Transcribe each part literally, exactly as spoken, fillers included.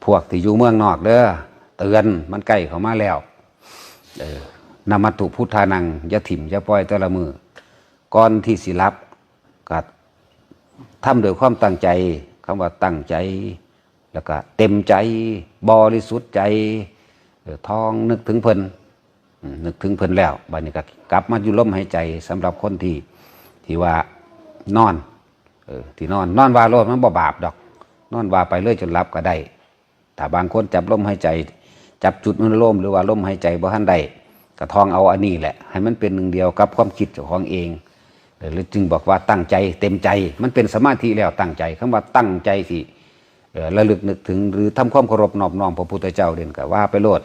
พวกที่อยู่เมืองนอกเด้อ เตือนมันใกล้เข้ามาแล้ว เออ นะมัตถุพุทธานัง อย่าถิ่มอย่าปล่อยแต่ละมื้อ ก่อนที่สิหลับ ก็ทำด้วยความตั้งใจ คำว่าตั้งใจ แล้วก็เต็มใจ บริสุทธิ์ใจ เออ ท่องนึกถึงเพิ่น อืม นึกถึงเพิ่นแล้ว บัดนี้ก็กลับมาอยู่ลมหายใจ สำหรับคนที่ ที่ว่านอน เออ ที่นอน นอนว่าโลด มันบ่บาปดอก นอนว่าไปเลยจนหลับก็ได้ ถ้าบางคนจับลมหายใจ จับจุดอนุโลม หรือว่าลมหายใจบ่ทันได้ ก็ท่องเอาอันนี้แหละ ให้มันเป็นหนึ่งเดียวกับความคิดเจ้าของเอง เออ หรือจึงบอกว่าตั้งใจเต็มใจ มันเป็นสมาธิแล้วตั้งใจ คำว่าตั้งใจสิ เอ่อ ระลึกนึกถึง หรือทำความเคารพนอบน้อมพระพุทธเจ้าเด่นก็ว่าไปโลด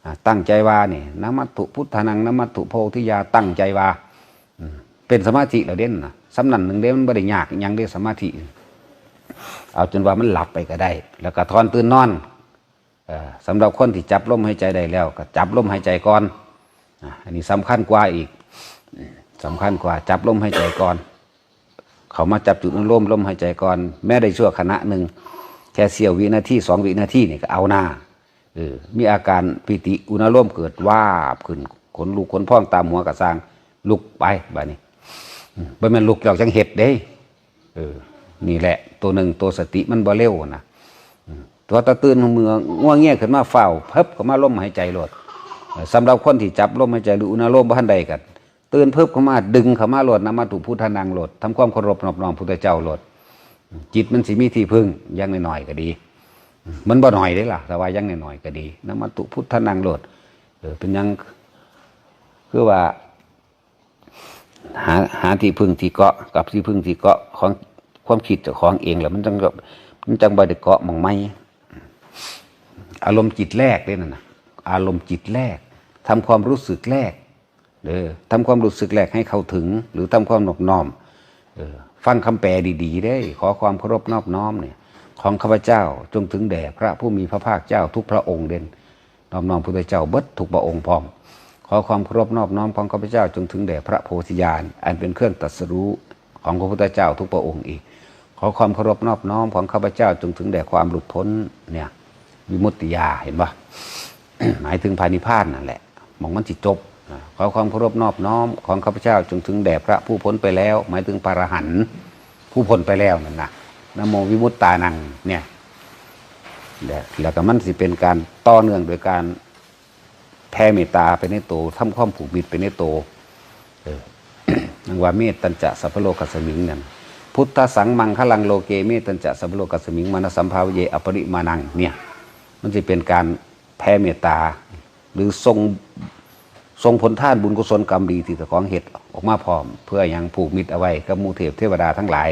อ่า ตั้งใจว่านี่ นะมัตถุพุทธานัง นะมัตถุโพธิยา ตั้งใจว่า อืม เป็นสมาธิแล้วเด่นนะ สำนั้นหนึ่งเด้ มันบ่ได้ยากอิหยังเด้ สมาธิ เอาจนว่ามันหลับไปก็ได้ แล้วก็ถอนตื่นนอน เอ่อ สำหรับคนที่จับลมหายใจได้แล้ว ก็จับลมหายใจก่อน อ่ะ อันนี้สำคัญกว่าอีก สำคัญกว่า จับลมหายใจก่อน เข้ามาจับจุดอนุโลมลมหายใจก่อน แม้ได้ชั่วขณะหนึ่ง แค่เสี้ยววินาที สองวินาทีนี่ก็เอาหน้า เออ มีอาการปีติอุณาโลมเกิดวาบขึ้น ขนลุกขนพองตามหัวกระซาง ลุกไปบัดนี้ อืม บ่แม่นลุกแล้วจังเฮ็ดเด้ เออ นี่แหละ ตัวหนึ่ง ตัวสติมันบ่เร็วนะ อืม ตัวตะตื่นมือง่วงเงี้ยขึ้นมา ฟ้าวเพิบเข้ามาลมหายใจโลด เออ สำหรับคนที่จับลมหายใจหรืออุณาโลมบ่ทันได้ก็ ตื่นเพิบเข้ามา ดึงเข้ามาโลด นะมัตถุพุทธานังโลด ทำความเคารพนอบน้อมพุทธเจ้าโลด จิตมันสิมีที่พึ่ง อย่างน้อยๆก็ดี มันบ่น้อยเด้ล่ะ แต่ว่าอย่างน้อยๆก็ดี นะมัตถุพุทธานังโลด เออ เป็นหยัง คือว่า หา หาที่พึ่งที่เกาะ กับที่พึ่งที่เกาะของความคิดเจ้าของเองแล้ว มันจัง มันจังบ่ได้เกาะหม่องใหม่ อารมณ์จิตแรกเด้นั่นน่ะ อารมณ์จิตแรก ทำความรู้สึกแรก เด้อ ทำความรู้สึกแรกให้เข้าถึง หรือทำความนอบน้อม เออ ฟังคำแปลดีๆเด้ ขอความเคารพนอบน้อมเนี่ย ของข้าพเจ้าจงถึงแด่พระผู้มีพระภาคเจ้าทุกพระองค์เด่น นอบน้อมพุทธเจ้าเบิดทุกพระองค์พร้อม ขอความเคารพนอบน้อมของข้าพเจ้าจงถึงแด่พระโพธิญาณ อันเป็นเครื่องตรัสรู้ของพระพุทธเจ้าทุกพระองค์อีก ขอความเคารพนอบน้อมของข้าพเจ้าจงถึงแด่ความหลุดพ้น เนี่ย วิมุตติญาณ เห็นปะ หมายถึงพระนิพพานนั่นแหละ หม่องมันสิจบ อ่า ขอความเคารพนอบน้อมของข้าพเจ้าจงถึงแด่พระผู้พ้นไปแล้ว หมายถึงพระอรหันต์ผู้พ้นไปแล้วนั่นนะ นะโมวิมุตตานัง เนี่ย และ แล้วก็มันสิเป็นการต่อเนื่องโดยการแผ่เมตตาไปในโต ทำความผูกมิตรไปในโต เออ นังว่าเมตตัญจะสัพพะโลกัสสมิงนั่น พุทธัสสังมังคลังโลเก เมตตัญจะสัพพะโลกัสสมิง มานะสัมภาเวเย อปริมาณัง เนี่ย มันจะเป็นการแผ่เมตตา หรือส่ง ส่งผลทานบุญกุศลกรรมดีที่เจ้าของเฮ็ดออกมาพร้อม เพื่อหยัง ผูกมิตรเอาไว้กับหมู่เทพเทวดาทั้งหลาย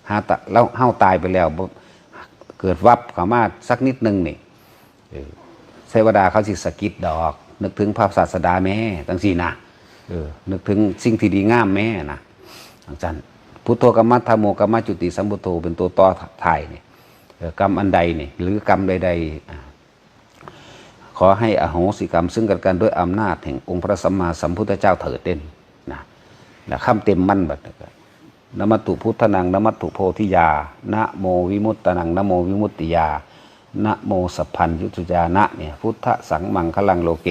หาตะ แล้วเฮาตายไปแล้วบ่ เกิดวับเข้ามาสักนิดหนึ่งนี่ เออ เทวดาเขาสิสะกิดดอก นึกถึงพระศาสดาแม่ จังซี่นะ เออ นึกถึงสิ่งที่ดีงามแม่นะ จังซั่น พุทโธกัมมัฏฐาโมกัมมจุติสัมพุทโธ เป็นตัวต่อท้ายนี่ เออ กรรมอันใดนี่ หรือกรรมใดๆ อ่า ขอให้อโหสิกรรมซึ่งกันและกันด้วยอำนาจแห่งองค์พระสัมมาสัมพุทธเจ้าเถิดเด่นนะ นะ คำเต็มมันบัดนี้ก็ นะมัตถุพุทธานัง นะมัตถุโพธิยา นะโมวิมุตตานัง นะโมวิมุตติยา นะโมสัพพัญญุตยานะ เนี่ย พุทธัสสังมังคลังโลเก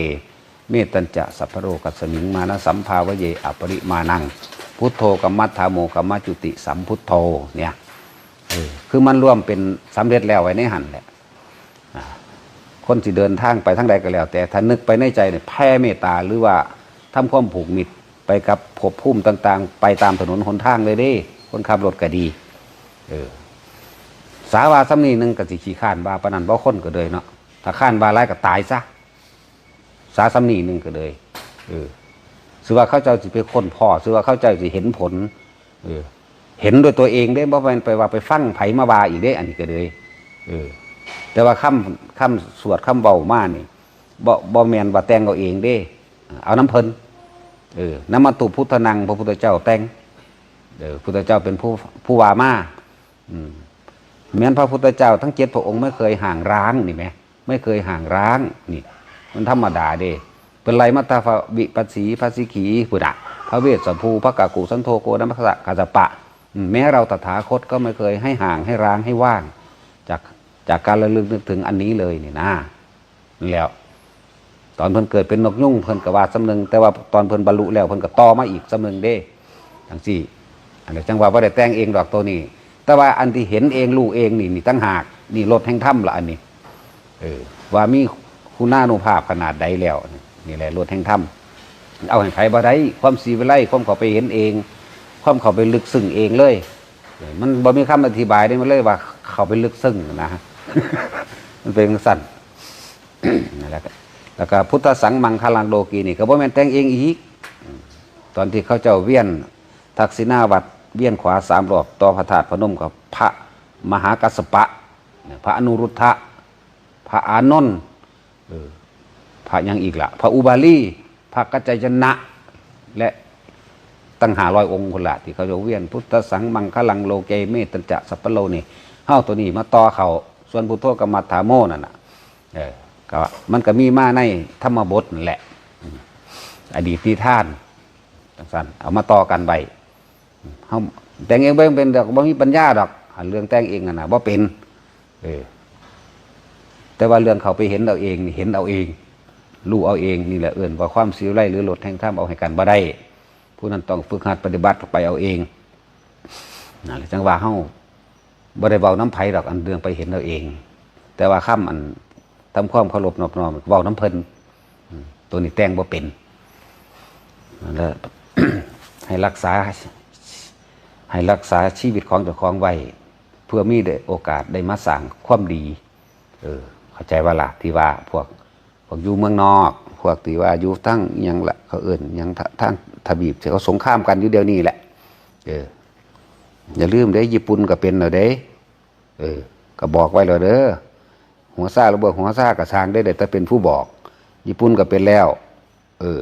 เมตตัญจะสัพพะโลกัสสมิง มานะสัมภาเวเย อปริมาณัง พุทโธกัมมัฏฐาโมกัมมจุติสัมพุทโธ เนี่ย เออ คือมันรวมเป็นสำเร็จแล้วไว้ในหั่นแหละ อ่า คนสิเดินทางไปทางใดก็แล้ว แต่ถ้านึกไปในใจเนี่ย แผ่เมตตา หรือว่าทำความผูกมิตรไปกับภพภูมิต่างๆ ไปตามถนนหนทางเลยเด้ คนขับรถก็ดี เออ สาว่าส่ำนี้หนึ่งก็สิขี้คร้านว่าปานนั้นบ่ คนก็เลยเนาะ ถ้าคร้านว่าหลายก็ตายซะ สาส่ำนี้หนึ่งก็เลย เออ สิว่าเขาเจ้าสิไปค้นพ้อ สิว่าเขาเจ้าสิเห็นผล เออ เห็นด้วยตัวเองเด้ บ่แม่นไปว่าไปฟังไผมาว่าอีกเด้ อันนี้ก็เลย เออ แต่ว่าคำ คำสวดคำเว้ามานี่ บ่ บ่แม่นว่าแต่งเอาเองเด้ เอานำเพิ่น เออ นะมัตถุพุทธานัง พระพุทธเจ้าแต่ง เออ พุทธเจ้าเป็นผู้ ผู้ว่ามา อืม แม้นพระพุทธเจ้าทั้งเจ็ดพระองค์ไม่เคยห่างร้างนี่แหม ไม่เคยห่างร้าง นี่ มันธรรมดาเด้ เพิ่นไล่มาแต่พระวิปัสสี พระสิกขีพุ้นน่ะ พระเวสสัพพู พระกักกุสันโธ โกณฑัสสะ กัสสปะ อืม แม้เราตถาคตก็ไม่เคยให้ห่าง ให้ร้าง ให้ว่าง จาก จากการระลึกนึกถึงอันนี้เลยนี่นะ นั่นแหล้ว ตอนเพิ่นเกิดเป็นนกยูงเพิ่นก็ว่าส่ำหนึ่ง แต่ว่าตอนเพิ่นบรรลุแล้วเพิ่นก็ต่อมาอีกส่ำหนึ่งเด้ จั่งซี้ อันนี้จั่งว่าบ่ได้แต่งเองดอกตัวนี้ แต่ว่าอันที่เห็นเองรู้เองนี่ นี่ต่างหาก นี่รสแห่งธรรมละอันนี้ เออ ว่ามีคุณานุภาพขนาดใดแล้ว นี่แหละรสแห่งธรรม เอาให้ไผบ่ได้ ความสีวิไล ความเข้าไปเห็นเอง ความเข้าไปลึกซึ้งเองเลย เออ มันบ่มีคำอธิบายได้ มันเลยว่าเข้าไปลึกซึ้งนะ มันเป็นจั่งซั่น นั่นแหละครับ แล้วก็พุทธสังมังคลังโลกีนี่ก็บ่แม่นแต่งเองอีก ตอนที่เขาเจ้าเวียนทักษิณาวัตร เวียนขวาสามรอบ ต่อพระธาตุพนมกับพระมหากัสสปะ พระอนุรุทธะ พระอานนท์ เออ พระหยังอีกละ พระอุบาลี พระกัจจายนะ และตั้งห้าร้อยองค์พุ้นละ ที่เขาจะเวียน พุทธสังมังคลังโลเก เมตัญจะสัพพะโลนี่ เฮาตัวนี้มาต่อเข้า ส่วนพุทโธกมัฏฐาโมนั่นน่ะ เออ ก็มันก็มีมาในธรรมบทนั่นแหละ อืม อดีตนิทาน จั่งซั่น เอามาต่อกันไว้ เฮาแต่งเองบ่เป็นดอก บ่มีปัญญาดอก อันเรื่องแต่งเองนั่นน่ะ บ่เป็น เออ แต่ว่าเรื่องเข้าไปเห็นเอาเองนี่ เห็นเอาเอง รู้เอาเอง นี่แหละเอิ้นว่าความสีวิไล หรือรสแห่งธรรม เอาให้กันบ่ได้ ผู้นั้นต้องฝึกหัดปฏิบัติไปเอาเอง นั่นแหละ จั่งว่าเฮาบ่ได้เว้านำไผดอก อันเรื่องไปเห็นเอาเอง แต่ว่าคำอันทำความเคารพนอบน้อมเว้านำเพิ่น อืม ตัวนี้แต่งบ่เป็น นั่นแหละ ให้รักษา ให้รักษาชีวิตของเจ้าของไว้ เพื่อมีได้โอกาสได้มาสร้างความดี เออ เข้าใจบ่ล่ะ ที่ว่าพวก พวกอยู่เมืองนอก พวกที่ว่าอยู่ทางอิหยังละ เขาเอิ้นอิหยัง ทะ- ทางทวีปที่เขาสงครามกันอยู่เดี๋ยวนี้แหละ เออ อย่าลืมเด้ ญี่ปุ่นก็เป็นแล้วเด้ เออ ก็บอกไว้แล้วเด้อ หัวซ่าหรือบ่หัวซ่าก็ซ่างเด้ ได้แต่เป็นผู้บอก ญี่ปุ่นก็เป็นแล้ว เออ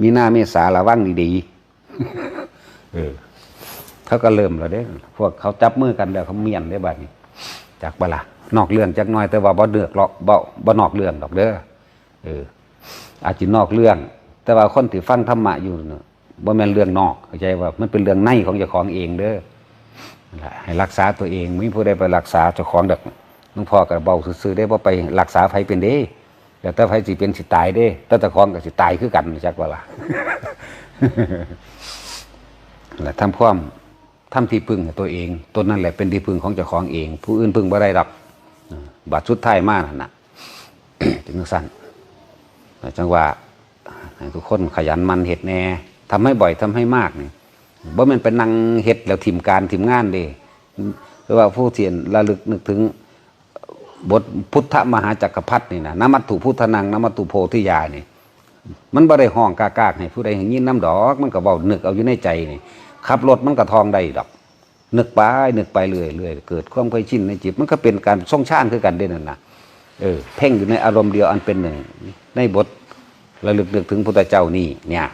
มีนาเมษาระวังดีๆ เออ เขาก็เริ่มแล้วเด้ พวกเขาจับมือกันแล้วเขาเมี้ยนเด้บัดนี้ จักบ่ล่ะ นอกเรื่องจักหน่อย แต่ว่าบ่เดือกหรอก บ่ บ่นอกเรื่องดอกเด้อ เออ อาจจะนอกเรื่อง แต่ว่าคนที่ฟังธรรมะอยู่น่ะ บ่แม่นเรื่องนอก เข้าใจว่ามันเป็นเรื่องในของเจ้าของเองเด้อ นั่นล่ะ ให้รักษาตัวเอง บ่มีผู้ใดไปรักษาเจ้าของดอก หลวงพ่อก็เว้าซื่อๆเด้ บ่ไปรักษาไผเป็นเด้ แล้วแต่ไผสิเป็นสิตายเด้ แต่เจ้าของก็สิตายคือกัน จักว่าล่ะ และทำความ ทำที่พึ่งให้ตัวเอง ตนนั่นแหละเป็นที่พึ่งของเจ้าของเอง ผู้อื่นพึ่งบ่ได้ดอก เออ บาดสุดท้ายมานั่นน่ะ เป็นจั่งซั่น จั่งว่า ให้ทุกคนขยันหมั่นเฮ็ดแหน่ ทำให้บ่อย ทำให้มากนี่ บ่แม่นไปนั่งเฮ็ดแล้วถิ่มการถิ่มงานเด้ หรือว่าผู้ที่ระลึกนึกถึงบทพุทธมหาจักรพรรดินี่นะ นมัตถุพุทธานัง นมัตถุโพธิญาณนี่ มันบ่ได้ฮ้องกากๆให้ผู้ใดได้ยินนำดอก มันก็เว้านึกเอาอยู่ในใจนี่ ขับรถมันก็ท่องได้ดอก นึกไป นึกไปเรื่อยๆ เกิดความเคยชินในจิต มันก็เป็นการทรงฌานคือกันเด้นั่นน่ะ เออ เพ่งอยู่ในอารมณ์เดียวอันเป็นหนึ่ง ในบทระลึกนึกถึงพุทธเจ้านี่เนี่ย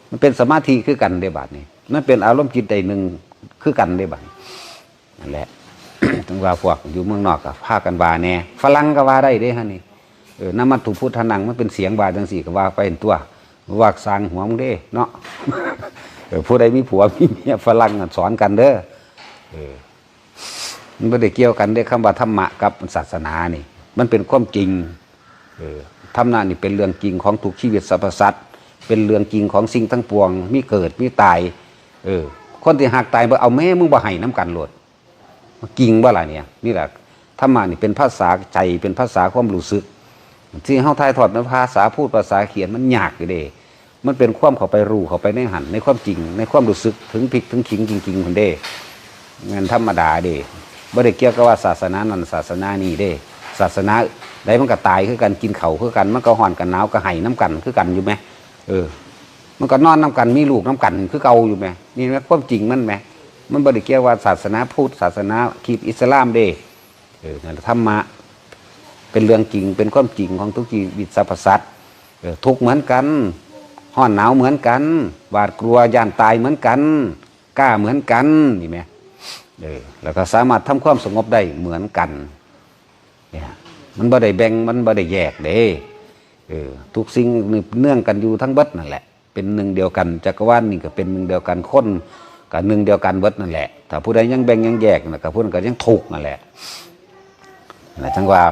มันเป็นสมาธิคือกันเด้บัดนี้ มันเป็นอารมณ์จิตใดหนึ่งคือกันเด้บัดนี้ นั่นแหละ ถึงว่าพวกอยู่เมืองนอกก็พากันว่าแหน่ ฝรั่งก็ว่าได้เด้ฮะนี่ เออ นมัตถุพุทธานัง มันเป็นเสียงว่าจั่งซี้ก็ว่าไปตัว ว่าสร้างหัวมึงเด้เนาะ เออ ผู้ใดมีผัวมีเมียฝรั่งน่ะสอนกันเด้อ เออ มันบ่ได้เกี่ยวกันเด้ คำว่าธรรมะกับศาสนานี่ มันเป็นความจริง เออ ธรรมะนี่เป็นเรื่องจริงของทุกชีวิตสรรพสัตว์ เป็นเรื่องจริงของสิ่งทั้งปวง มีเกิด มีตาย เออ คนที่ฮักตายบ่เอาแม่มึงบ่ให้นำกันโลด จริงบ่ล่ะเนี่ย นี่แหละ ธรรมะนี่เป็นภาษาใจ เป็นภาษาความรู้สึก ที่เฮาถ่ายทอดเป็นภาษาพูด ภาษาเขียนมันยากอยู่เด้ มันเป็นความเข้าไปรู้ เข้าไปในหั้น ในความจริง ในความรู้สึก ถึงพริกถึงขิงจริงๆ หั่นเด้ แม่นธรรมดาเด้ บ่ได้เกี่ยวกับว่าศาสนานั้นศาสนานี้เด้ ศาสนาใดมันก็ตายคือกัน กินข้าวคือกัน มันก็ร้อนกันหนาวก็ไห้นำกันคือกันอยู่แหม เออ มันก็นอนนำกัน มีลูกนำกันคือเก่าอยู่แหม นี่แหมความจริงมันแหม มันบ่ได้เกี่ยวว่าศาสนาพุทธ ศาสนาคริสต์ อิสลามเด้ เออ นั่นแหละ ธรรมะ เป็นเรื่องจริง เป็นความจริงของทุกชีวิตสรรพสัตว์ เออ ทุกข์เหมือนกัน ร้อนหนาวเหมือนกัน หวาดกลัวย้านตายเหมือนกัน กล้าเหมือนกัน นี่แหม เออ แล้วก็สามารถทำความสงบได้เหมือนกัน เนี่ย มันบ่ได้แบ่ง มันบ่ได้แยกเด้ เออ ทุกสิ่งเนื่องกันอยู่ทั้งเบิดนั่นแหละ เป็นหนึ่งเดียวกัน จักรวาลนี่ก็เป็นหนึ่งเดียวกัน คนก็หนึ่งเดียวกันเบิดนั่นแหละ ถ้าผู้ใดยังแบ่งยังแยกน่ะ ก็ผู้นั้นก็ยังทุกข์นั่นแหละ นะจังว่า